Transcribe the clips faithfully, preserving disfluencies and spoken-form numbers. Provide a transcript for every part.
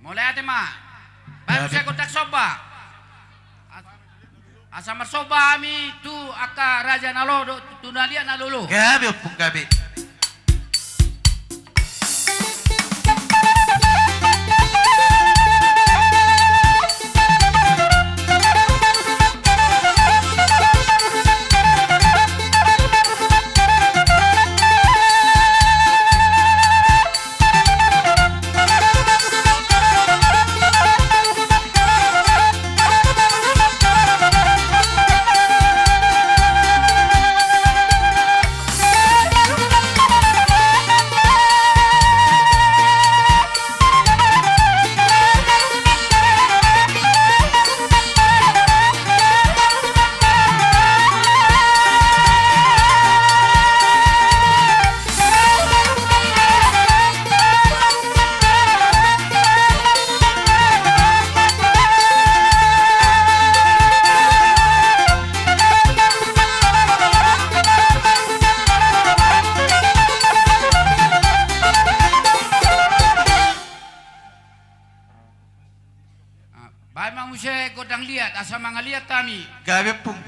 Mauliate ma. Baen muse gondang somba. Asa marsomba hami tu angka raja na olo dohot tu na liat na lolo. Gabe, Ompung, gabe. Ah, baen ma muse gondang liat, asa mangaliat hami. Gabe, Ompung.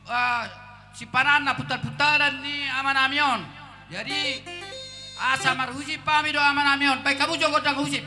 ah, simpanan na puntal-puntalan ni amanami on. Jadi, asa marhusip hami do amanami on. Baen hamu jo gondang husip.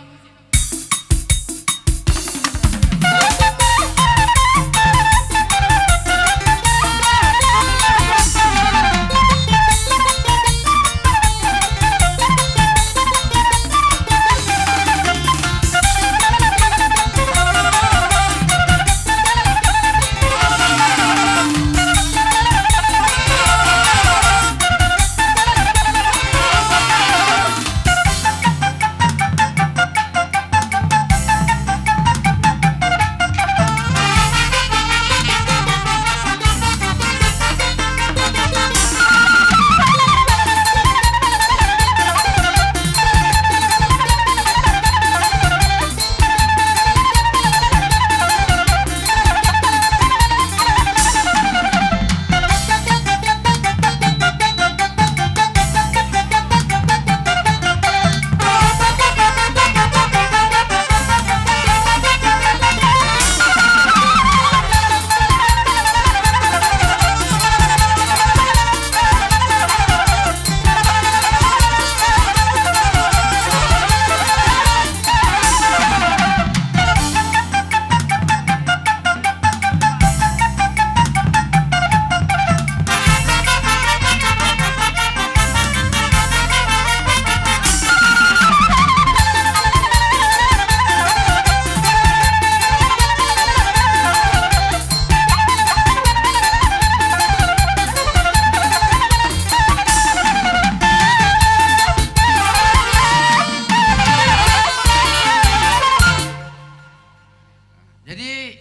Jadi,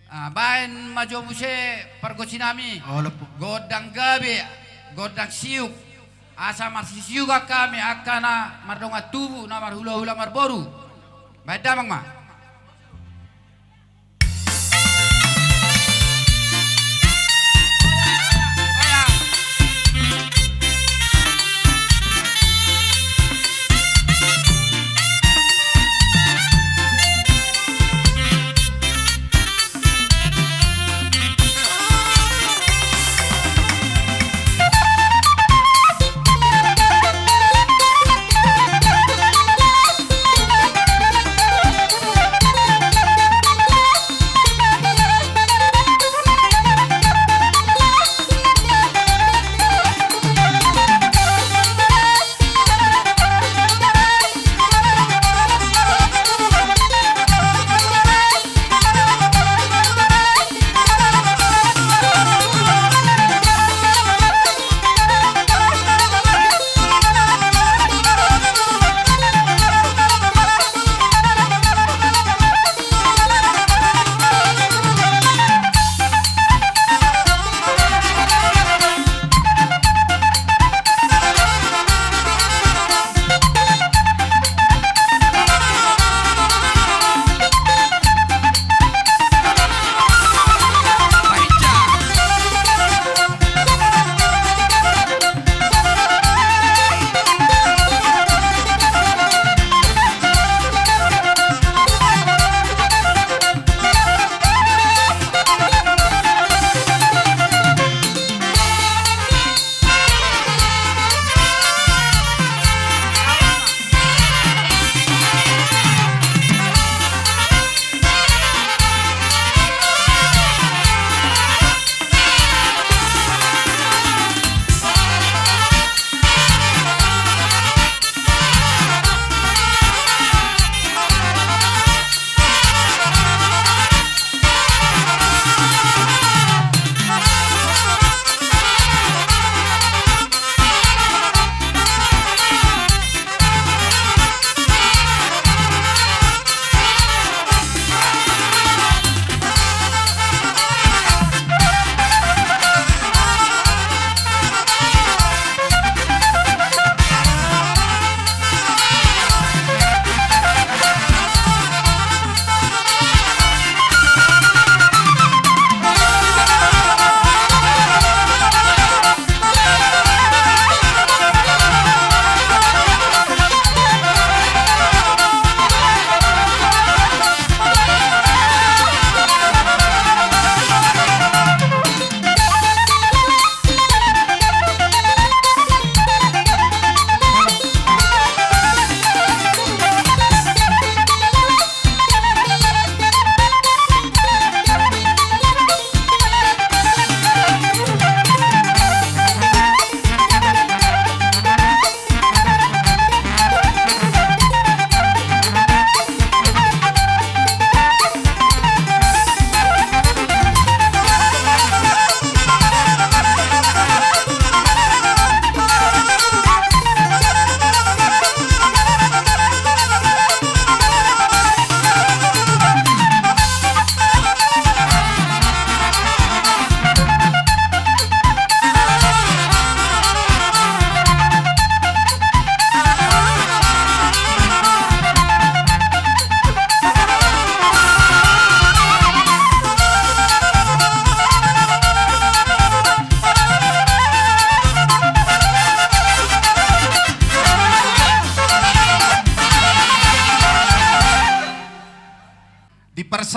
ah, baen ma jo muse pargonsinami. Olo, Ompu. Gondang gabe, gondang siuk. Asa marsisiukan hami angka na mardongan tubu, na marhulahula marboru. Baen damang ma.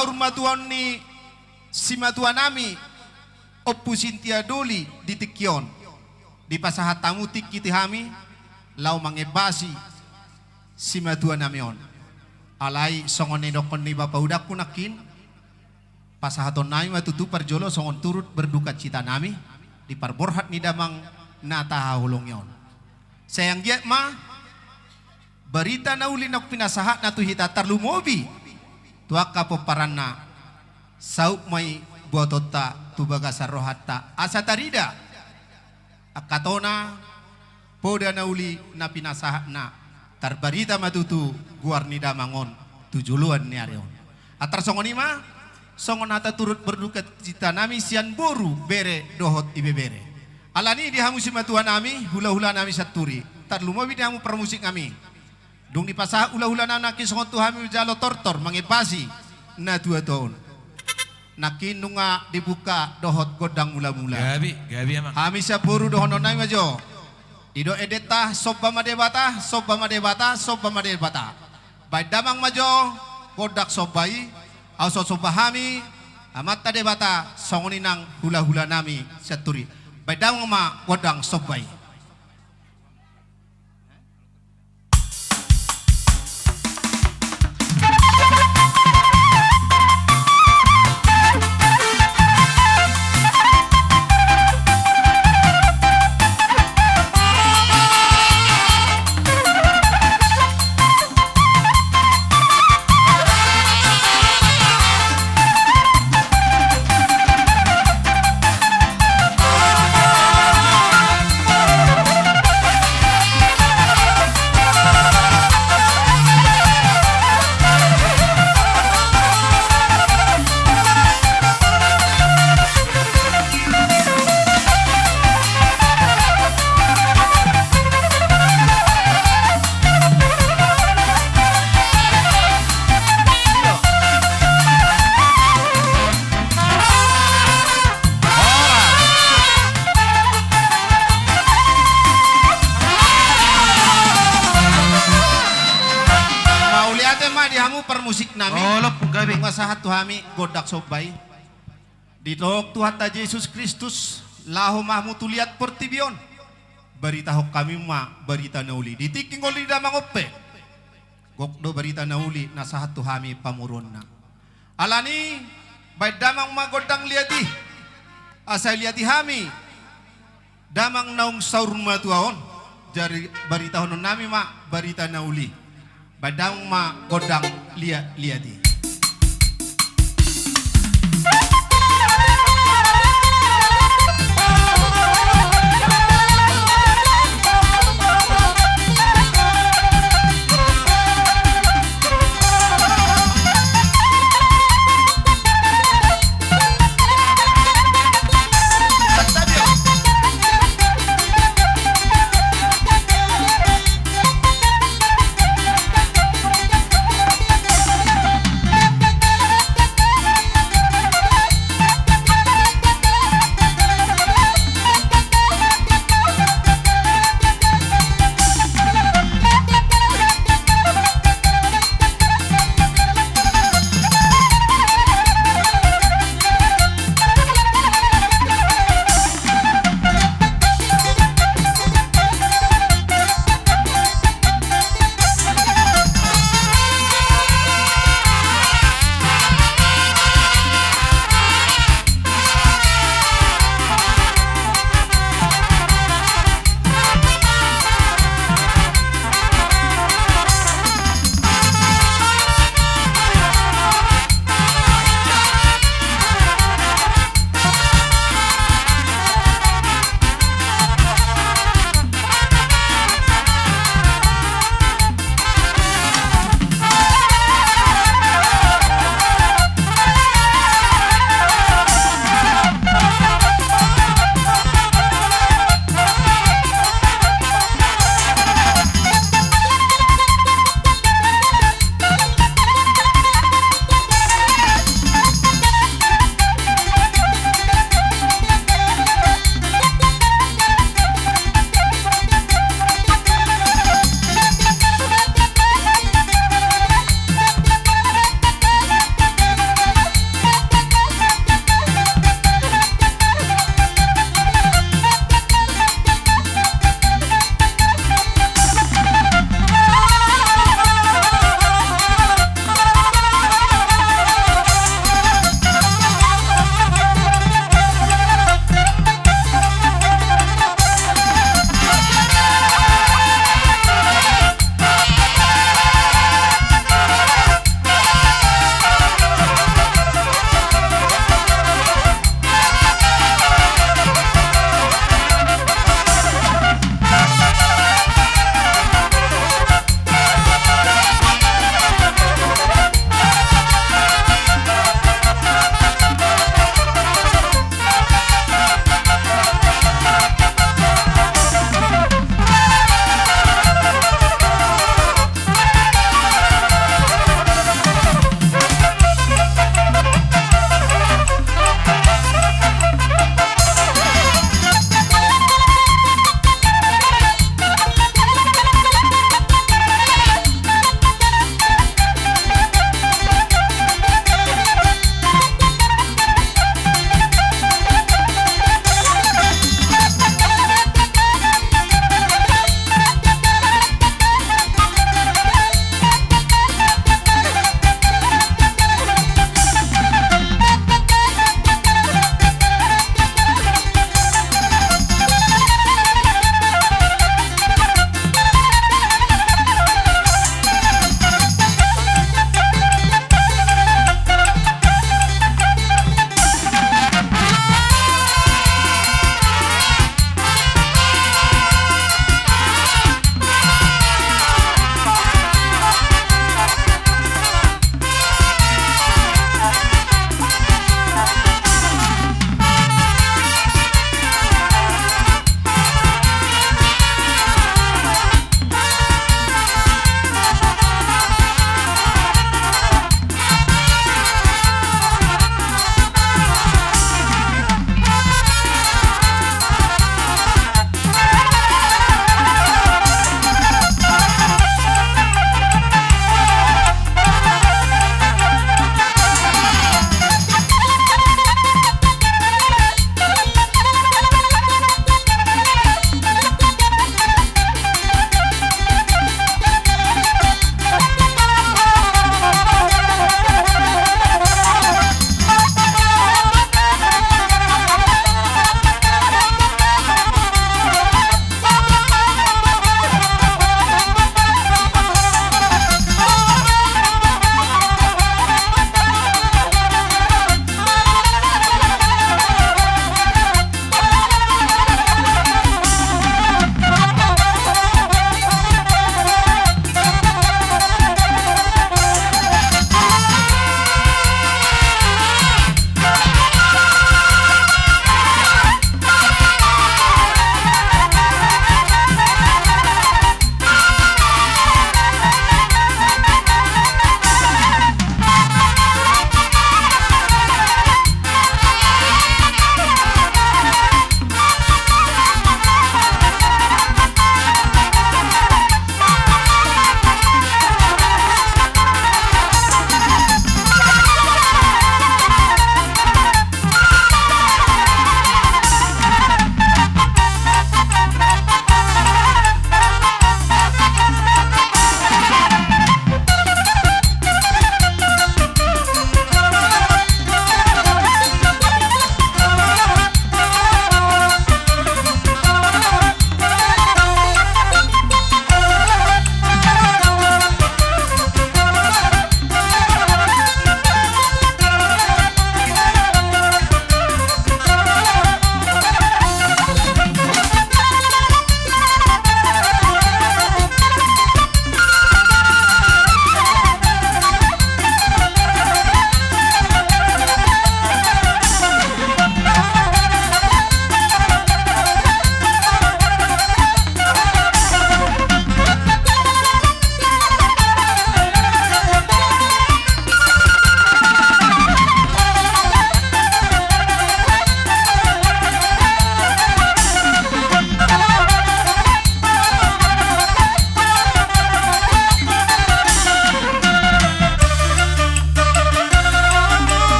saur matua ni simatua nami Ompu Sintia Doli di tingki on. Dipasahat hamu tingki tu hami laho mangembasi simatua nami on. Alai songon na nidokkon ni bapa udakku nangkin, pasahaton nami ma tutu parjolo songon turut berdukacita nami di parborhat ni damang na tahaholongi on. Sai anggiat ma barita na uli naung pinasahatna tu hita, tarlumobi tu angka pomparanna, saut ma i buatonta tu bagasan rohanta asa tarida angka tona poda na uli na pinasahatna. Tarbarita ma tutu goar ni damang on tu joloan ni ari on. Antar songon i ma songon hata turut berdukacita nami sian boru, bere dohot ibebere. Alani di hamu simatua nami, hulahula nami santuri, tarlumobi di hamu parmusik nami. Dung dipasahat hulahula nami nangkin, songon tu hami manjalo tortor mangembasi na tuatua on. Nangkin nunga dibuka dohot gondang mulamula. Gabe, gabe, amang. Hami sian boru dohonon nami ma jo. Didok endenta, somba ma Debata, somba ma Debata, somba ma Debata. Baen damang ma jo gondang somba i, asa somba hami Amanta Debata, songon i nang hulahula nami santuri. Baen damang ma gondang somba i. Mauliate ma di hamu parmusik nami. Olo, punggabe. Nunga sahat tu hami gondang somba i. Didok Tuhanta Jesus Kristus, laho ma hamu tu liat portibi on, baritahon hamu ma barita na uli. Di tingki ngolu ni damang on pe gok do barita na uli na sahat tu hami pamoruonna. Alani, baen damang ma gondang liat i, asa liati hami damang naung saur matua on. Jadi baritahonon nami ma barita na uli. Baen damang ma gondang liat-liat i.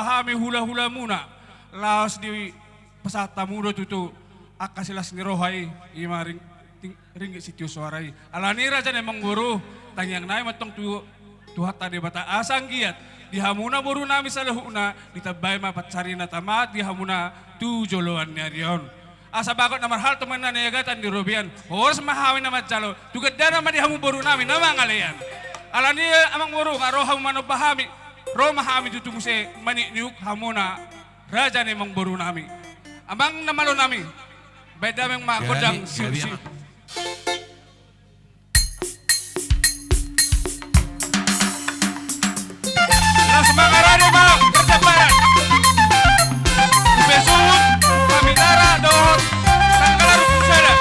hami hula-hulamuna, laos dipasahat hamu do tutu angka silas ni roha i, i ma ring-, ting-, ringgit sitio soara i. Alani i raja ni amangboru, tangiang nami ma antong tu Tuhanta Debata asa anggiat di hamuna boru nami saluhutna ditambai ma pansarian na tama di hamuna tu joloan ni ari on. Asa bagot na marhalto ma inna na iagatan di robean, horas ma hami na manjalo, tu gandana ma di hamu boru nami na mangalean. Alani i amangboru, nga ro hamu manomba hami, ro ma hami tutu muse maniuk-niuk hamuna raja ni amangboru nami. Amang na malo nami, baen damang ma gondang siusi. Las mangarade ma kerja paran. Upe suhut, pamidara, dohot tangkalaru pusada.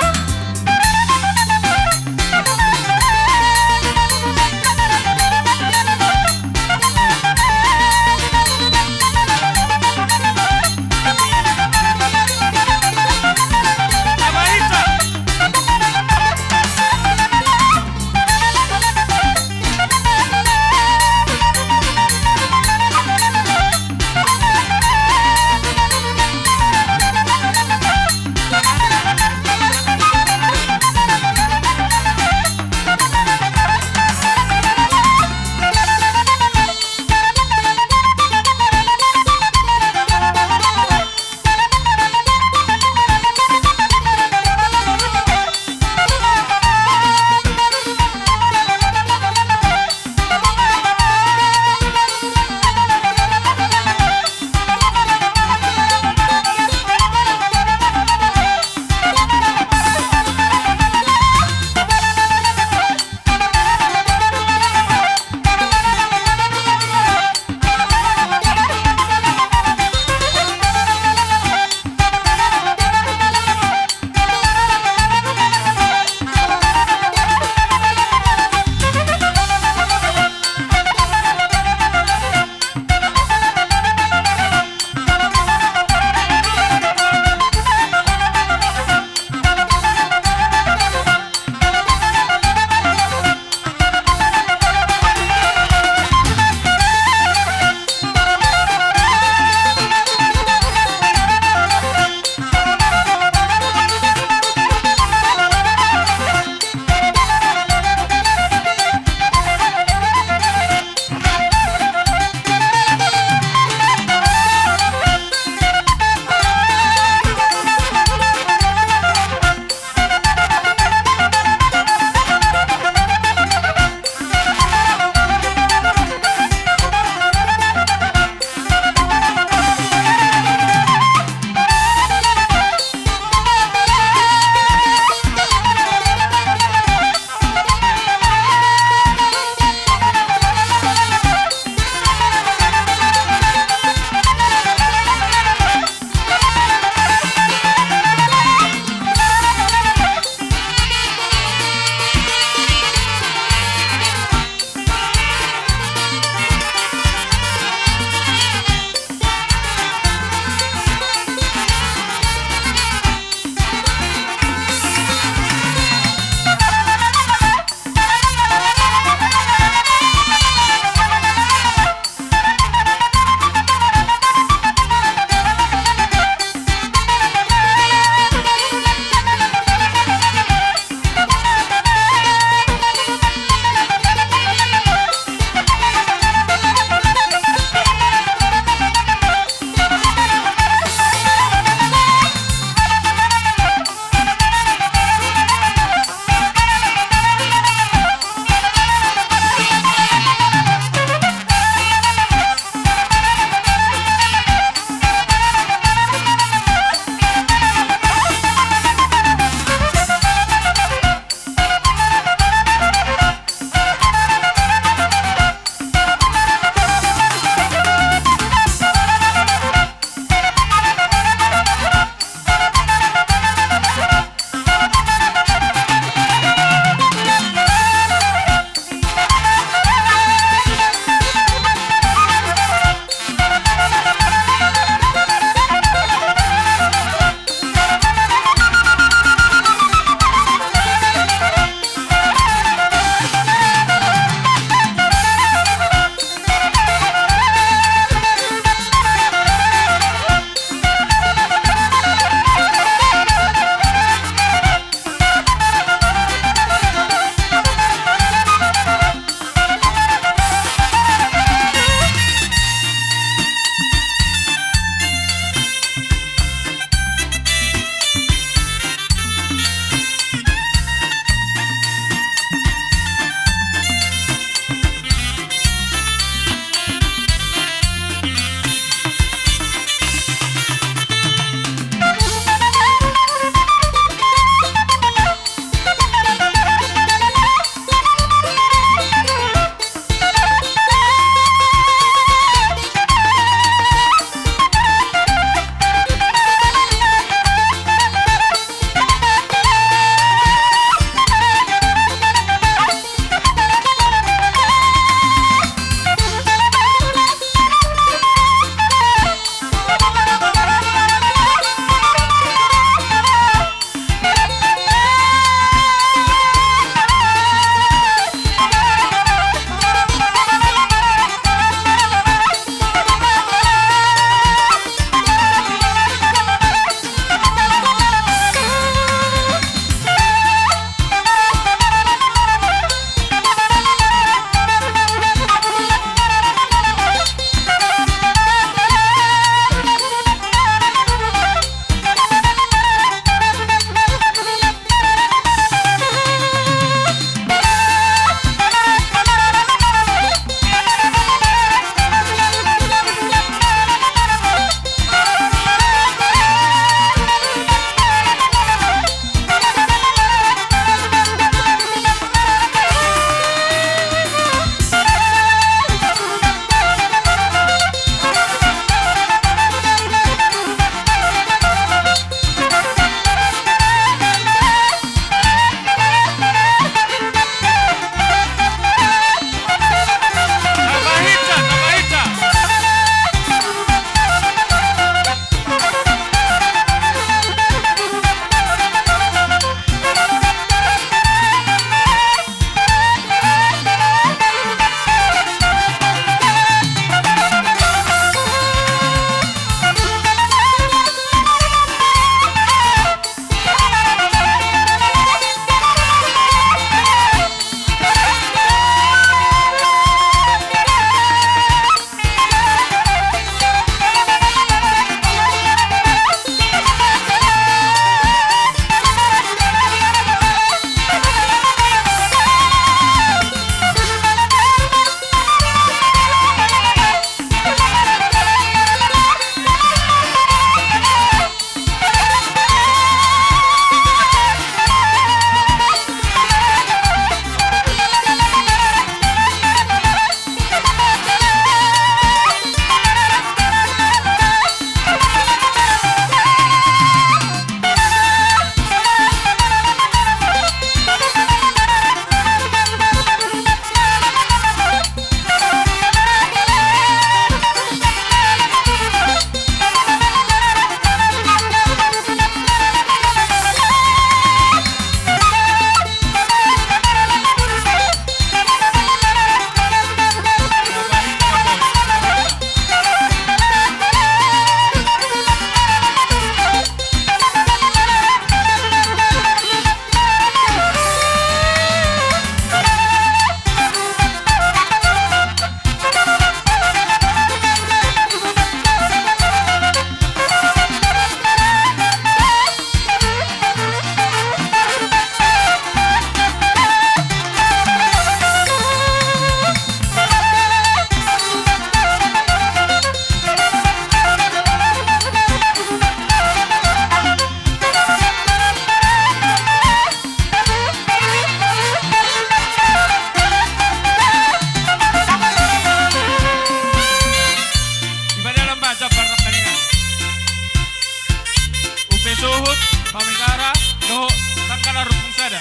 Pamegara dohot Tanggala Rumpung Sada.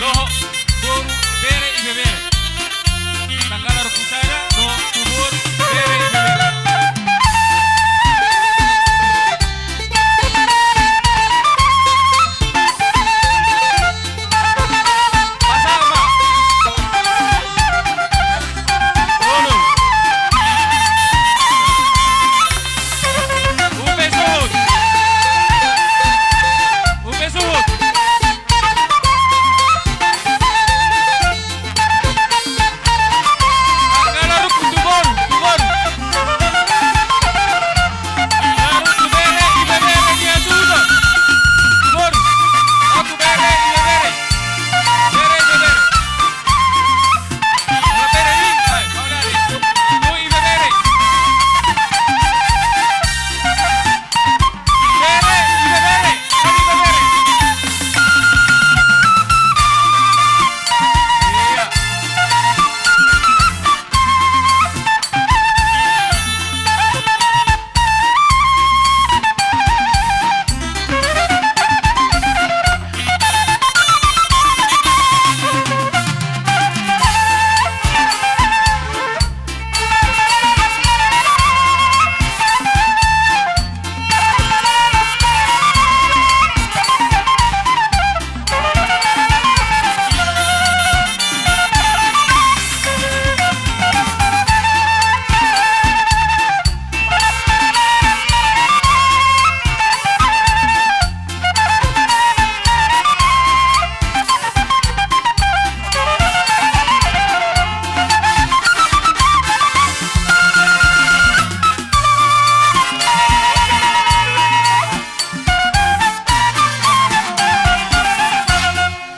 Dohot boru, bere, ibebere. Tanggala Rumpung Sada dohot tu boru, bere, ibebere. Pasahat ma. Olo. Upe suhut. Upe suhut. Tanggala Rumpung tu boru, tu boru. Tanggala Rumpung tu bere, ibebere, ni asuhuton. Tu boru. Aku bere, ibebere. Bere, ibebere. Ala bere ni, ai, mau lari. Mau ibebere. Bere, ibebere. Kan ibebere. Iya.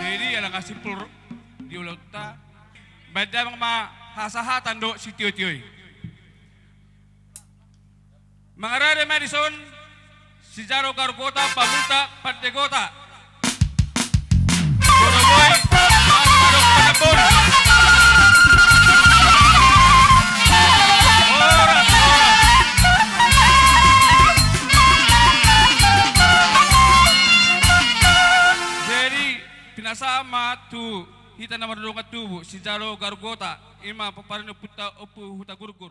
Jadi, ala nga simpul di ulaonta, baen damang ma hasahatan dohot sitiotio i. Mangarade ma dison sijalo gargota, pamulta, pandegota. Bonoboy, Panambon. Horas, horas. Jadi, pinasahat ma tu hita na mardongan tubu, sijalo gargota, i ma pomparan ni ompunta Ompu Hutagurgur.